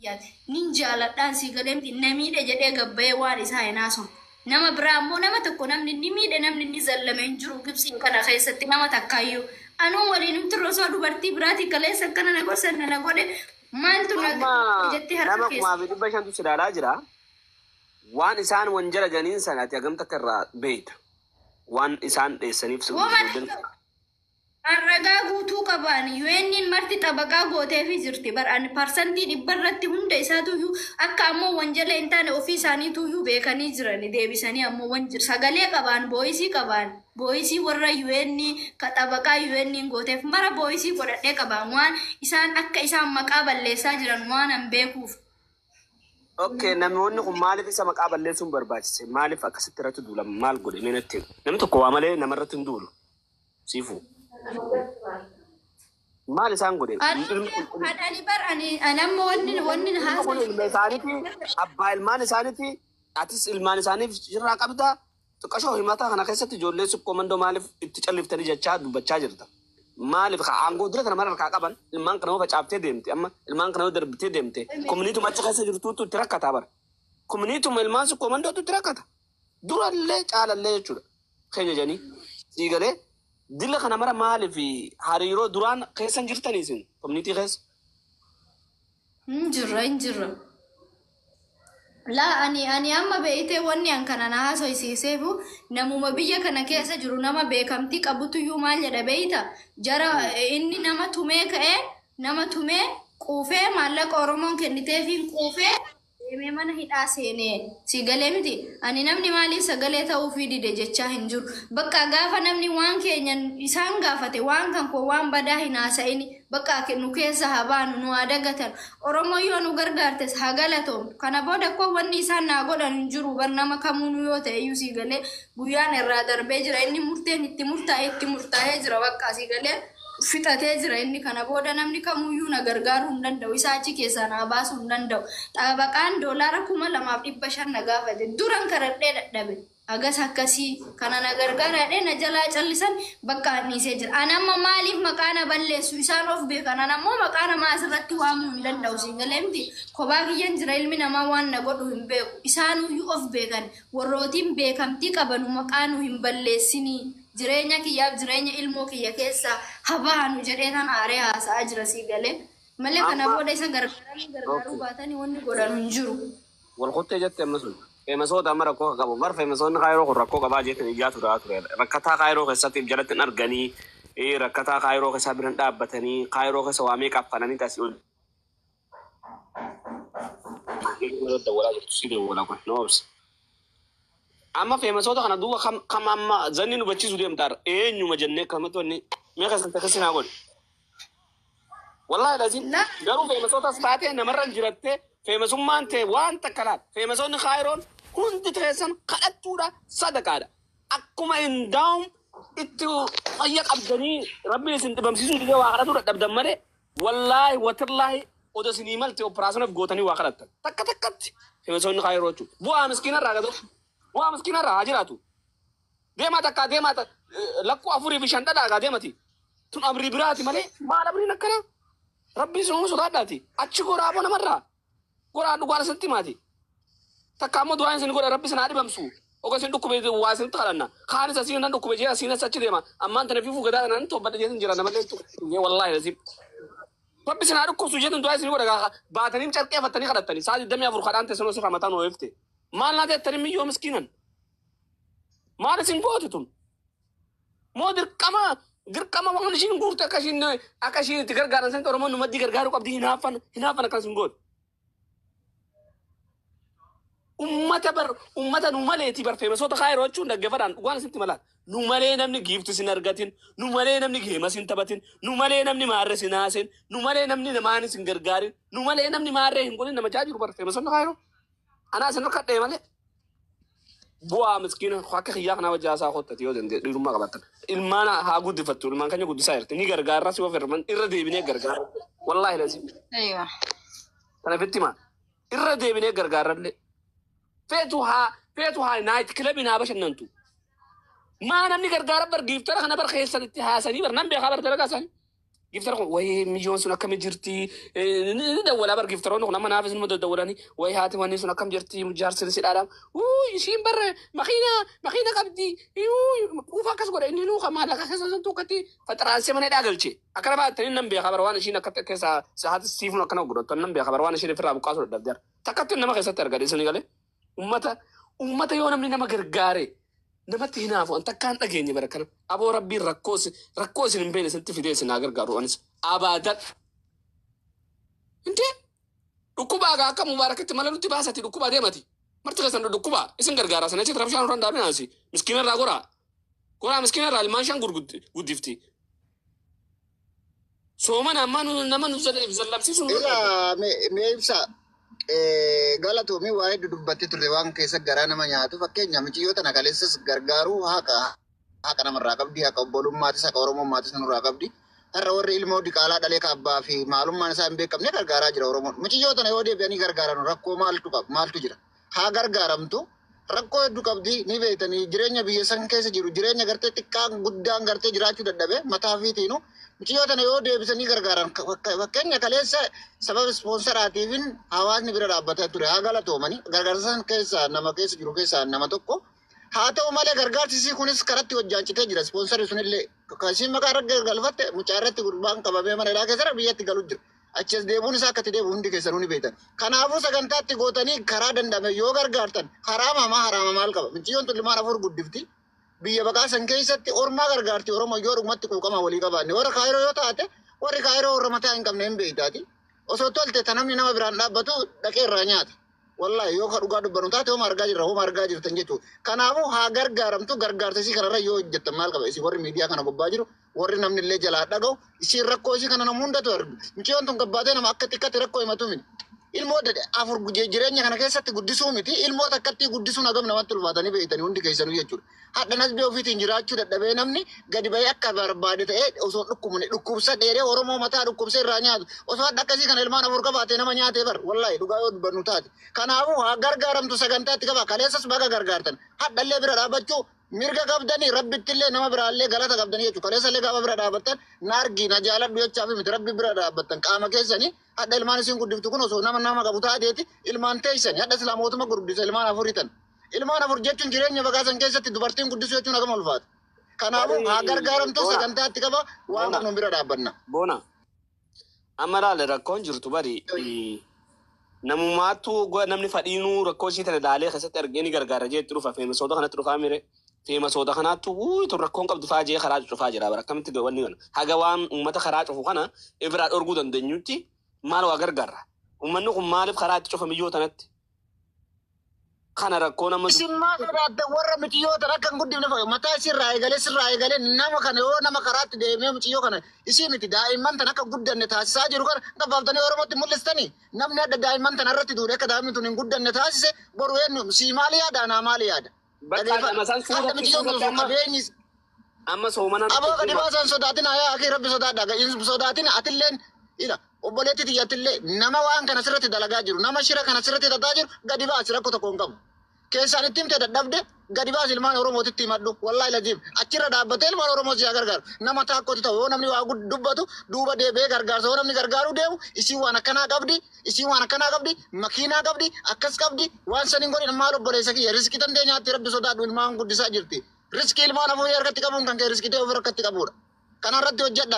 Yaati. Nin jaaladhaan sii galee miti na miidhe jedhee gabbayee waan isaa hin haasofne. Nama biraa ammoo nama tokko namni inni miidhe, namni inni zallame hin jiru Gibsiin kana keessatti nama takkaayyuu. Anuu waliin hin turre, osoo dubartii biraatii kaleessa akkana na gorsa na godhe maaltu na Amma jettee harka nama keessa. 5,500tu si ilaalaa jira. Waan isaan wanjala janiin sana ati hagam takka irraa beeyta? Waan isaan dheessaniif si Woma ijoolleen An ragaa guutuu qaba ani UN'n marti xabaqaa gooteefii jirti bar ani 100% irratti hunda isaatuyyuu akka ammoo wanjala hin taane ofii isaaniituyyuu beekanii jirani deebisanii ammoo wan sagalee qabaan booyisii qabaan booyisii warra UN ka xabaqaa UN'n gooteef mara booyisii godhadhee qabaan waan isaan akka isaan maqaa balleessaa jiran waan an beekuuf. Okay, namoonni kun maaliif isa maqaa balleessuun barbaachise? Maaliif akkasitti irratti duulama? Maal godhe? Mee natti himi. Namni tokko waa malee namarratti hin duulu. Siifuu. Maal isaan godhe? Ani Ilmi kun ani bar ani ani amma wanni ilmi kun haasa ilma isaaniiti, abbaa ilmaan isaaniiti, atis ilmaan isaaniif irraa qabda. Xiqqashoo himataa kana keessatti ijoollee sukkoo mandoo maaliif itti calliftanii jechaa dubbachaa jirta? Maaliif ka aangoo dura kana mara harkaa qaban ilmaan kana yoo facaaftee deemte, amma ilmaan kana yoo darbitee deemte, komuniituma achi keessa jirtuutu itti rakkataa bara. Komuniituma ilmaan sukkoo mandootu itti rakkata. Durallee caalallee jechuudha. Keenya jedhanii sii galee dila kana mara maaliif hariiroo duraan keessa hin jirtanii isin komuniitii keessa? Hin jirra, hin jirra. Laa, ani amma beeytee wanni an kana na haasoysiiseefu namuma biyya kana keessa jiru, nama beekamtii qabutuyyuu maal jedha beeyta? Jara inni nama tumee ka'ee, nama tumee quufee, maallaqa Oromoon kenniteefiin quufee deemee mana hidhaa seenee. Si galee miti? Ani namni maaliif sagalee ta'uufii dide jechaa hin jiru. Bakka gaafa namni waan keenya isaan gaafate, waan kan koo waan badaa hin haasa'ini, bakka nu keessa haa baanu, nu haa dagatan. Oromoo yoo nu gargaartes haa galatoomtu. Kana booda koo wanni isaan naa godhan hin jiru bar, nama kamuunuu yoo ta'e iyyuu. Si galee? Guyyaan irraa darbee jira. Inni murteen itti murtaa'e itti murtaa'ee jira, bakka si galee fixatee jira inni. Kana booda namni kamuyyuu na gargaaruu hin danda'u, isa achi keessaa naa baasuu hin danda'u. Xabaqaan doolaara 2,500 na gaafate. Duran kadhadhee dadhabe. Hagas akkasii kana na gargaara jedhee na jalaa callisan, bakka dhiisee jira. Ani amma maaliif maqaa na balleessu? Isaan of beekan. Ani ammoo maqaa namaa asirratti waamuu hin danda'u. Si galee miti? Kophaa kiyyan jira, ilmi namaa waan na godhu hin beeku. Isaanuyyuu of beekan. Warrootiin beekamtii qabanu maqaa nu hin balleessinii. Jireenya kiyyaaf jireenya ilmoo kiyya keessaa haa bahanu jedhee tan aaree haasa'aa jira, si galee. Malee kana Amma booda isa gargaaranii gargaaruu baatanii wanni godhanu hin jiru. Wal kuttee jette amma sun. Famousoota amma rakkoo qabu. Bar famousoonni Kaayiroo kun rakkoo qabaa jeetan iyyaa ture ture. Rakkataa Kaayiroo keessatti jalatti hin arganii, rakkataa Kaayiroo keessaa biran dhaabbatanii, Kaayiroo keessa waa meeqa affananii asii ol. Dawwalaa jirtu si dawwala kun no obsa. Amma famousoota kana duuba kam kam amma zanni nu bachiisuu deemtaara eenyuma jennee akkamatti wanni mee keessatti akkasii naa godhe. Wallaahi laziin La garuu famousootas taatee namarra hin jirattee famousummaan ta'e waan takka laal. Famousoonni Kaayiroon hundi keessan kadhattuudha, sadaqaadha. Akkuma indaa'um itti fayya qabdanii rabbiin isin dhibamsiisuu didee waa kadhatuu dadhabdan malee, wallaahi watillaahi odoo isinii malte operaasyonaaf gootanii waa kadhattan. Takka takkatti famousoonni Kaayiroo jechuudha. Bu'aa miskiinarraa gatu. Bu'aa miskiinarraa haa jiraatu. Deemaa takkaa deemaa lakkuu afurii fi shan dhadhaagaa deemati. Tun amrii biraati malee maal amriin akkanaa? Rabbii isin uumu sodaadhaati. Achi goraa aboo namarraa. Goraa, dhugaan isinitti himaati. Takka ammoo du'aan isin godha, rabbi isin haa dhibamsu. Oga isin dhukkube waa isinitti kadhanna. Kaanis asiin nan dhukkube jee asiin as achi deema. Ammaan tana fiifuu gadaa kanaan tobbadha jeetin jira namallee wallaahi lazim. Rabbi isin haa dhukkubsu jeetin du'aa isin godha gaafa baatanii carqeeffattanii kadhattanii. Sa'a 24 kadhaan teessan osoo mataan ooyifte. Maal naa teettanii miyyoo miskiinan? Maal isin goote tun? Moo dirqama dirqama waan ishiin guurte akka ishiin itti gargaaran sanitti Oromoon nu maddii gargaaruu qabdi, hinaaffan hinaaffan akkas hin goote. Ummata bar ummata nu maleeti bar famousoota Kaayiroo jechuun, dhaggeeffadhaan, dhugaan isitti malaa. Nu malee namni giifti sin argatin, nu malee namni geema sin taphatin, nu malee namni maarree sin haasin, nu malee namni namaan sin gargaarin, nu malee namni maarree hin godhin nama jiru bar famousoonni Kaayiroo. Anaa isin harkadhee malee. Bu'aa miskiina akka kiyyaa kanaa wajji haasaa kottati yoo danda'e dhiirummaa qabaattan. Ilmaan haa guddifattu, ilmaan keenya guddisaa jirti. Ni gargaarra si ofirman irra deebinee gargaarra. Wallaahi lazim. Aywa. Kana fitti himaa. Irra deebinee gargaarrallee. Feetu haa night clubiin haa bashannantu. Maa namni gargaara bar giiftara kana bar keessan itti haasanii bar nan beekaa bar dalagaa isaanii. Gifter kun wayii miyyoon sun akkami jirti ni dawwalaa bar gifteroonni kun amma naafis numa daddawwalanii wayii haati wanni sun akkam jirti jaarsi si dhaadhaam uu ishiin barre makiina makiina qabdi uu quufa akkas godhe inni nuu maallaqa keessa sun tuukkatti faxaraansee mana hidhaa galche akkana baatanii nan beeka bar waan ishiin akka keessa haati siifuun akkana godhattu nan beeka bar waan ishiin ofirraa buqqaasuu dadhabdeera takkatti nama keessatti argate isin galee ummata ummata yoo namni nama gargaare namatti hinaafu an takkaan dhageenye bara kana aboo rabbiin rakkoo rakkoo isin hin beekne isinitti fidee isin haa gargaaru anis abaadan intee dhukkubaa gaa akka mubaarakitti mala nutti baasati dhukkubaa deemati marti keessan dhukkubaa isin gargaara sana achitti rabshaan irraan dhaabinaasi miskiina irraa goraa goraa miskiina irraa ilmaan shan guddifti soomana ammaa nama nu zallamsiisu nu Ilaa mee ibsa galatoomii waa hedduu dubbattee turte waan keessa garaa nama nyaatu. Fakkeenya mucayyoo tana kaleessas gargaaruu haqa haqa namarraa qabdi, haqa obbolummaatis haqa oromommaatis nurraa qabdi. Har'a warri ilmoo diqaalaa dhalee ka abbaa fi maalummaan isaa hin beekamne gargaaraa jira Oromoon. Mucayyoo tana yoo deebi'anii gargaaran rakkoo maaltu qaba maaltu jira? Haa gargaaramtu. Rakkoo hedduu qabdi ni beektanii jireenya biyya san keessa jiru jireenya gartee xiqqaan guddaan gartee jiraachuu dadhabe mataa fiitiinu mucayyoo tana yoo deebisanii gargaaran fakkeenya kaleessa sababa ispoonsaraatiifin hawaasni bira dhaabbataa ture haa galatoomanii gargaarsa san keessa nama keessa jiru keessaa nama tokko. Haa ta'u malee gargaarsi isii kunis karatti hojjaan citee jira. Ispoonsarri sunillee kan maqaa irra galfatte mucaa irratti gurbaan qabamee mana hidhaa keessa biyyatti galu jira. Achi as deebuun isaa akkatti deebi'u hundi keessanuu ni beektan. Kanaafuu sagantaatti gootanii karaa danda'ame yoo gargaartan haraama maa haraama maal qaba? Mucayyoon tun ilmaan afur guddifti. Biyya baqaa san keessatti ormaa gargaarti Oromoo yoo dhugumatti quuqama walii qabaanne. Warra Kaayiroo yoo taate warri Kaayiroo warra mataa hin qabne hin beektaati. Osoo tolte ta namni nama biraan dhaabbatu dhaqee irraa nyaata. Wallahi yoo ka dhugaa dubbannu taate homa argaa jirra homa argaa jirtan jechuudha. Kanaafuu haa gargaaramtu gargaarsa isii kanarra yoo hojjettan maal qaba? Isin warri miidiyaa kana gubbaa jiru warri namni illee jalaa dhaga'u isiin rakkoo isii kana nama hundatu argu. Mucayyoon tun gabbaatee nama akka xiqqatti rakkoo himatu miti. Ilmoo afur jireenya kana keessatti guddisuu miti. Ilmoo takkatti guddisuun hagam namatti ulfaatanii beektanii hundi keessanuu jechuudha. Hadha nasbee ofiitiin jiraachuu dadhabee namni gadi bahee akka barbaade ta'ee osoo dhukkubne dhukkubsa dheeree Oromoo mataa dhukkubsee irraa nyaatu. Osoo hadha akkasii kana ilmaan afur qabaatee nama nyaatee bar wallahi dhugaa yoo dubbannu taate. Kanaafuu haa gargaaramtu sagantaatti qaba. Kaleessas baga gargaartan. Hadhallee bira dhaabbachuu mirga qabdanii rabbittillee nama biraallee galata qabdanii jechuudha. Kaleessallee gaafa bira dhaabbattan na argi na jaaladhu jechaa fi miti rabbi bira dhaabbattan qaama keessanii hadha ilmaan isin guddiftu kun osoo nama nama qabu taateeti ilmaan teessanii hadha silaa mootummaa gurguddisa ilmaan afurii tan. Ilmaan afur jechuun jireenya baqaasan keessatti dubartiin guddisuu jechuun hagam ulfaata. Kanaafuu haa gargaaramtu sagantaatti qaba waan qabnu bira dhaabbanna. Boona. Amma laale rakkoon jirtu bari namumaattu namni fadhiinuu rakkoo ishii tana laalee keessatti argee ni gargaara jeetti dhufa feemasoota kanatti dhufaa mire feemasoota kanaattu wuuyi tun rakkoon qabdu faa jee karaa cufaa jira bara akkamitti wanni kana haga waan uummata karaa cufu kana ibiraa dhorguu dandeenyutti maal waa gargaara uummanni kun maaliif karaa itti cufa miyyoo tanatti kana rakkoo nama Isin maal sodaattan warra mucayyoo tan akka hin guddifne fa'a mataa isirraa eegalee sirraa eegalee nama kana yoo nama karaatti deemee mucayyoo kana isii miti daa'imman tan akka guddanne taasisaa jiru kana gabaabtanii Oromootti mul'istanii namni adda daa'imman tan irratti duudhe akka daa'imni tun hin guddanne taasise boru eenyu sii maali yaada anaa maali yaada. Bakka nama san Hadha suuratti mucayyoon tun suuratti osoo amma qabeenyi amma soomanaan aboo gadi baasan sodaatin yaa akii rabbi sodaadha hin sodaatin atilleen ila obboleetti xiyyatillee nama waan kana sirratti dalagaa jiru nama shira kana sirratti xaxaa jiru gadi baasi rakkoo tokko hin qabu. Keessaan itti himte dadhabde gadi baasi ilmaan Oromootitti himadhu wallahi laziim achirra dhaabbatee ilmaan Oromoo si haa gargaaru nama taakkootti ta'u yoo namni waa dubbatu duuba deebi'ee gargaarsa yoo namni gargaaruu deemu isiin waan akkanaa qabdi isiin waan akkanaa qabdi makiinaa qabdi akkas qabdi waan saniin godhin maal obboleessa kiyya riskii dandee nyaatti rabbi sodaadhu ilmaan guddisaa jirti. Riskii ilmaan afurii harkatti qabuun kan kee riskii ta'e ofii harkatti qabuudha. Kanarratti hojjedha.